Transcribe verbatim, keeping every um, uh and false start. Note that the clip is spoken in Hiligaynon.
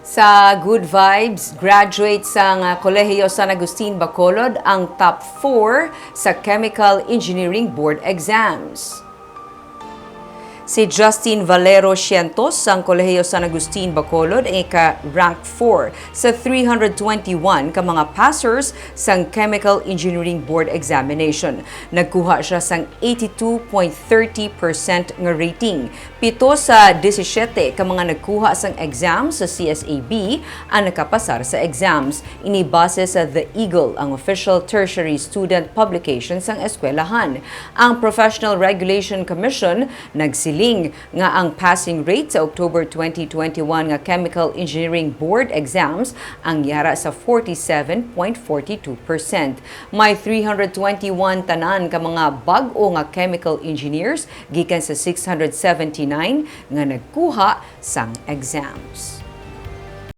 Sa Good Vibes, graduate sang, ah, Kolehiyo San Agustin Bacolod ang top four sa Chemical Engineering Board exams. Si Justin Valero Cientos sang Kolehiyo San Agustin Bacolod ang ika-rank four sa three hundred twenty-one ka mga passers sang Chemical Engineering Board examination. Nagkuha siya sang eighty-two point thirty percent nga rating. Pito sa disisiete ka mga nagkuha sang exam sa C S A B ang nakapasar sa exams. Ini base sa The Eagle, ang official tertiary student publication sang eskwelahan. Ang Professional Regulation Commission nagsiling nga ang passing rate sa October twenty twenty-one nga Chemical Engineering Board exams ang yara sa forty-seven point forty-two percent. May three hundred twenty-one tanan ka mga bag-o nga chemical engineers gikan sa six hundred seventy-nine nga nagkuha sang exams.